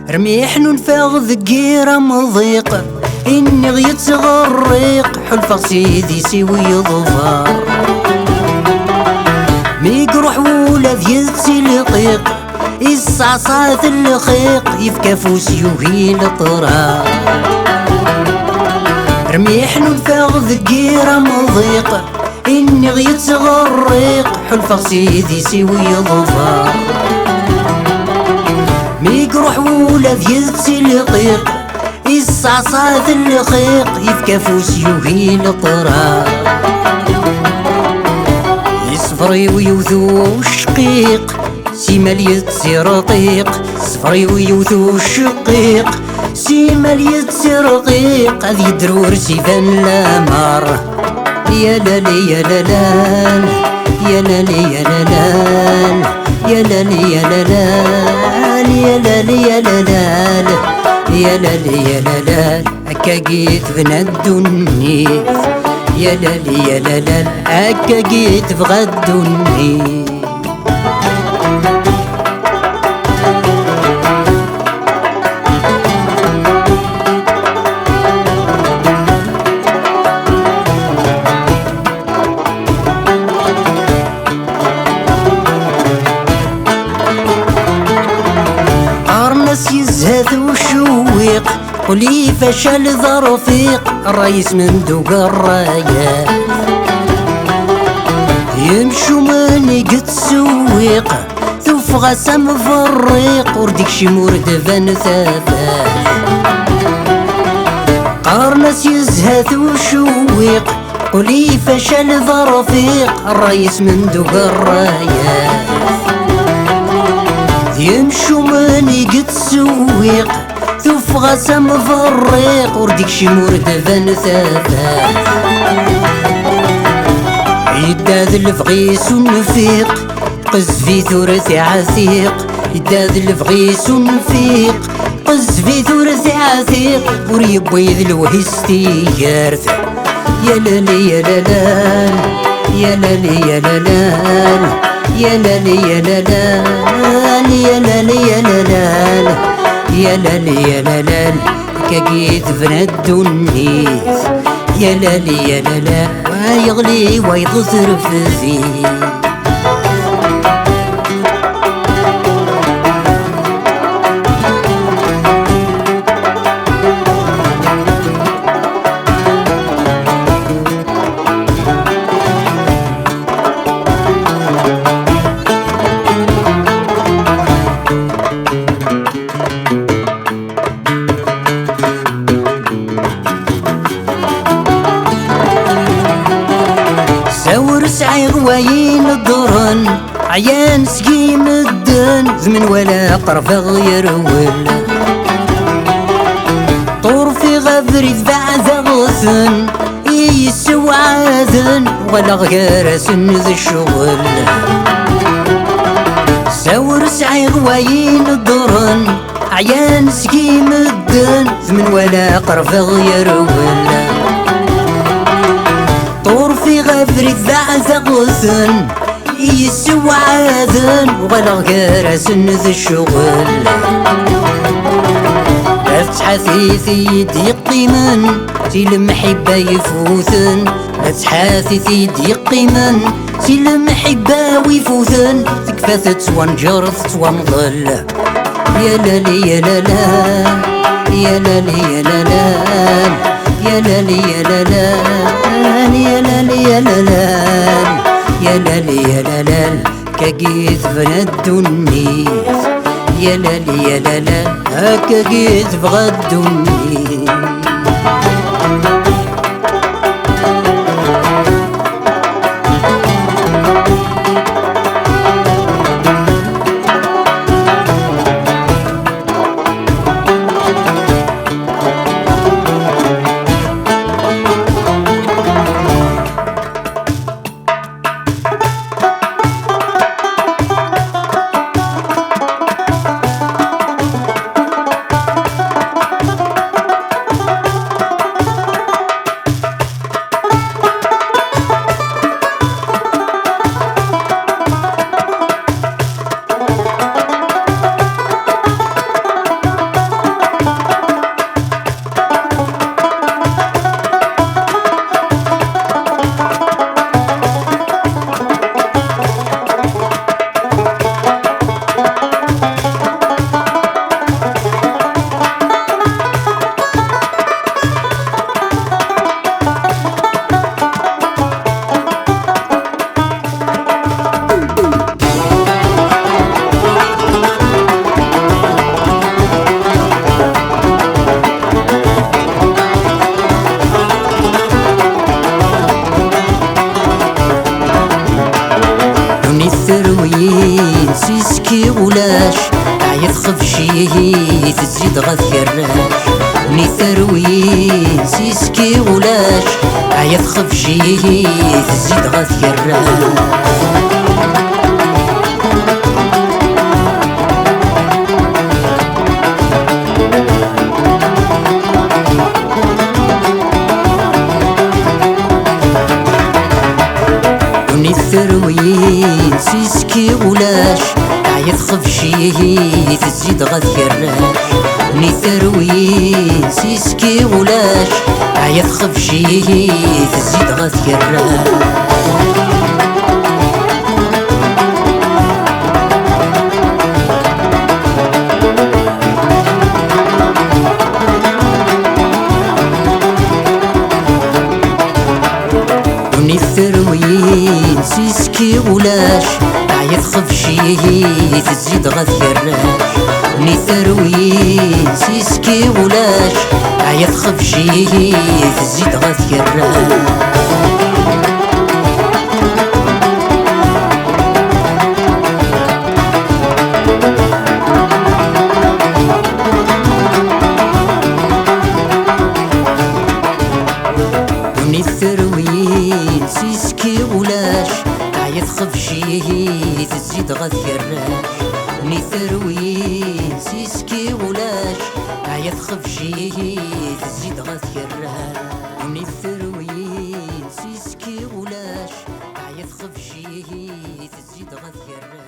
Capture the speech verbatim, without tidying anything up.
Rmiḥ nunfeɣ deg yir amḍiq, inniɣ yettɣerriq, ḥulfaɣ s idis-iw yeḍber. Mi iruḥ wul ad yettilqiq, isseɛṣa-t lxiq, yefka afus yugi leṭra. Rmiḥ nunfeɣ deg yir amḍiq, inniɣ yettɣerriq, ḥulfaɣ s idis-iw yeḍber. Mi iruḥ wul ad yettilqiq, isseɛṣa-t lxiq, yefka afus yugi leṭra. Iṣber-iw yewwet ucqiq, simal yettirqiq. Iṣber-iw yewwet ucqiq, simal yettirqiq, ad yedrur s iban lamar. Ya lali ya lalal, ya lali ya lalal, ya lali ya lalal, ya lali ya lalal, ya lali ya lalal. Akkagi tebna ddunit, ya lali ya lalal, akkagi tebɣa ddunit. Qqaren-as yezha-t ucewwiq, quli facal d arfiq, ṛṛay-is mendug ṛṛayat. Yemcumen i yettsewwiq, tuffeɣ-as am berriq, ur d-ikcim ur d-ban tafat. Qqaren-as yezha-t ucewwiq, quli facal d arfiq, ṛṛay-is mendug ṛṛayat. Yemcumen i yettsewwiq, tuffeɣ-as am berriq, ur d-ikcim ur d-ban tafat. Yedda d lebɣi-s unfiq, qezbit ur t-iɛtiq. Yedda d lebɣi-s unfiq, qezbit ur t-iɛtiq, ur yewwi d lewhi s tigert. Ya lali ya lalal, ya lali ya lalal, ya lali ya lalal, ya lali ya lalal, ya lali ya lalal. Akkagi tebna ddunit, ya lali ya lalal, wa yeɣli wa yeḍfer fell-i. Sa ur sɛiɣ wayen ddren, ɛyan seg-i medden, d menwala qerbeɣ yerwel. Ṭurfiɣ abrid beɛdeɣ-ten, i yessewɛaden, uɣaleɣ gar-asen d ccɣel. Sa ur sɛiɣ wayen ddren, ɛyan seg-i medden, d menwala qerbeɣ yerwel. Ṭurfiɣ abrid beɛdeɣ-ten, i yessewɛaden, uɣaleɣ gar-asen d ccɣel. Tafetḥatit i yi-d-yeqqimen, si lemḥibba yifuten. Tafetḥatit i yi-d-yeqqimen, si lemḥibba-w ifuten, tekfa tettwanǧer tettwamḍel. Ya lali ya lalal, ya lali ya lalal, ya lali ya lalal, ya lali ya lalal, ya lali ya lalal. Akkagi tebna ddunit, ya lali ya lalal, akkagi tebɣa ddunit. Ihi tezzi-d ɣef yerrac, mi terwi s iski ulac, ɛya txebci, tezzi-d ɣef yerrac. Ddunit terwi s iski ulac, ɛya txebci, tezzi-d ɣef yerrac. Mi terwi s iski ulac, ɛya txebci, tezzi-d ɣef yerrac. Ddunit terwi s iski ulac, ɛya txebci, tezzi-d ɣef yerrac. Mi terwi s iski ulac, ɛya txebci, tezzi-d ɣef yerrac. Ddunit terwi s iski ulac, ɛya txebci, tezzi-d ɣef yerrac. Mi terwi s iski ulac, ɛya txebci, tezzi-d ɣef yerrac. Ddunit terwi s iski ulac, ɛya txebci, tezzi-d ɣef yerrac.